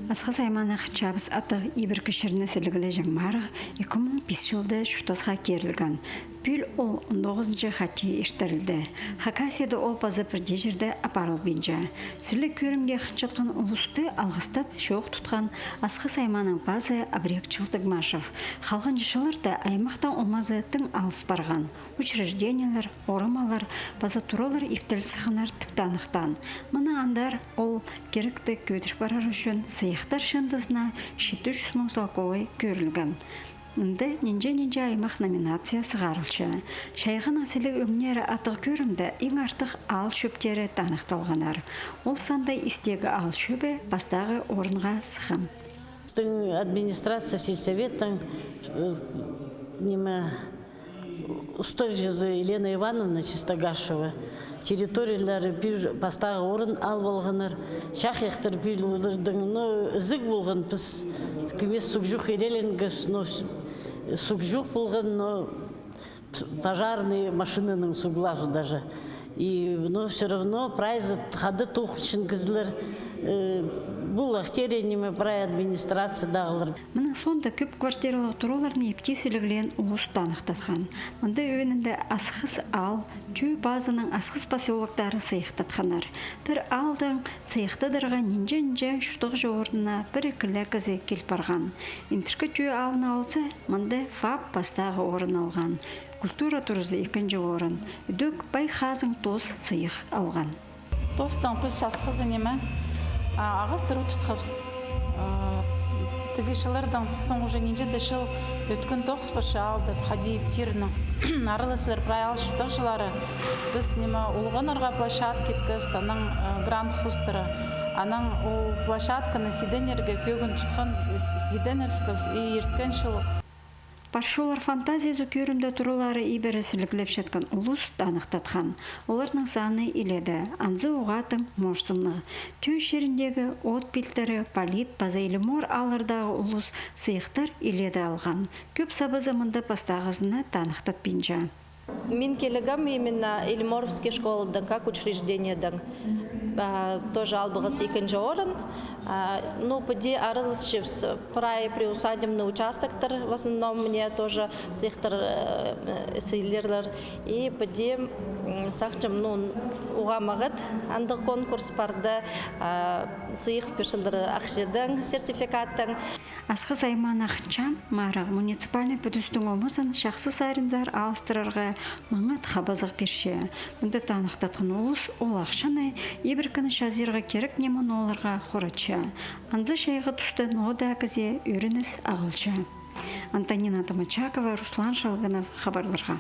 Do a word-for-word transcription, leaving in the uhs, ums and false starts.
Асхыс аймааннаң Чабыс аттығ ибіркі чирні сіліглеҷең марығ ікі муң пис чылда чуртасха кирілген. Пӱӱл ол он тоғызынҷы хати иртірілді. Хакасияда ол паза пір дее чирде апарылбинча. Сіліг кӧрімге хынчатхан улусты алғыстап чоох тутхан Асхыс аймаанның пазы Абрек Чылтыгмашев. Халғанҷы чылларда аймахтың омазы тың алыс парған. Учреждениелер, орамалар паза туралар иптеліс сыхханнар тіп таныхтаан. Мынаң андар ол киректі кӧдір парар ӱчӱн сыйыхтар чыындызына читі чӱс муң салковай кӧрілген. Мында «Нинҷе-нинҷе аймах» номинация сығарылча. Чайғының сіліг ӧңнері аттығ кӧрімде иң артых аал чӧптері таныхталғаннар. Ол санда Истеегі аал чӧбі пастағы орынға сыххан. Пістің администрация, сельсоветтің, э, ниме, устағҷызы Елена Ивановна Чистогашева. Территориялары пӱӱл пастағы орын алып алғаннар. Чахайахтар пӱӱл оларның, но, ізіг полған, піс кӧмес суғҷох иреленгебіс, но, с-, суғҷох полған, но, п-, пожарный машинаның суғлазы даже. И, но, всё равно прайзы хада тоғынчатхан кізілер, э, пу лахтерия ниме прай администрациядағылар. Мының соонда кӧп квартиралығ тураларны ипти сіліглеен улус таныхтатхан. Мында ӧӧнінде Асхыс аал, Тӧӧ пазының Асхыс посёлоктары сыйыхтатханнар. Пір аалдаң сыйыхтадарға нинҷе-нинҷе чуртағҷы орнына пір-ікі ле кізі кил парған. Индіркі Тӧӧ аалны алза, мында ФАП пастағы орын алған, культура туразы ікінҷі орын, ідӧк пай хазың тоос сыйых алған. Тоостаң піс Асхызы ниме, а, ағастар утатхабыс. А, тігі чыллардаң пістің уже нинҷе-де чыл ӧткін тоғыс парча аалда, хайди тирнің. Араласчалар прай аал чуртағҷылары. Піс ниме, улғанарға площадка иткебіс, анаң, а, грант хоостыра. Анаң ол площадканы сиденерге пӧгін тутхан, с-, сиденібіскебіс, и ирткен чыл. Пар чоллар фантазиязы кӧрімде туралары ибіре сіліглепчеткен улус таныхтатхан. Оларның саны иледе, анзы уғаа тың морсымнығ. Тӧӧ чиріндегі От пилтірі, Полит паза Илимор ааллардағы улус сыйыхтар иледе алған. Кӧп сабазы мында пастағызына таныхтатпинча. Мин килгем именно Илиморовский школадаң, как учреждениедең. А, тоже албағас ікінҷі орын. А, ну, піди араласчабыс, прай приусадебный участоктар, в основном, мне тоже сыйыхтар, э, сыйлирлар. И піди, м, сағынчам, ну, уғаа маңат, андағ конкурс парды, а, сыйых пирчелер ахчадаң, сертификаттаң. Асхыс аймааннаң Чабыс марығ муниципальный пӱдістің омазын чахсы саринзар алыстырарға маңат хабазығ пирче. Мында таныхтатхан улус ол ахчаны ибіркіні чазирға кирек ниме-ноо аларға хоратча. Анзы чайғы туста ноо даа кізее ӱреніс ағылча. Антонина Томачакова, Руслан Шалгынов, хабарларға.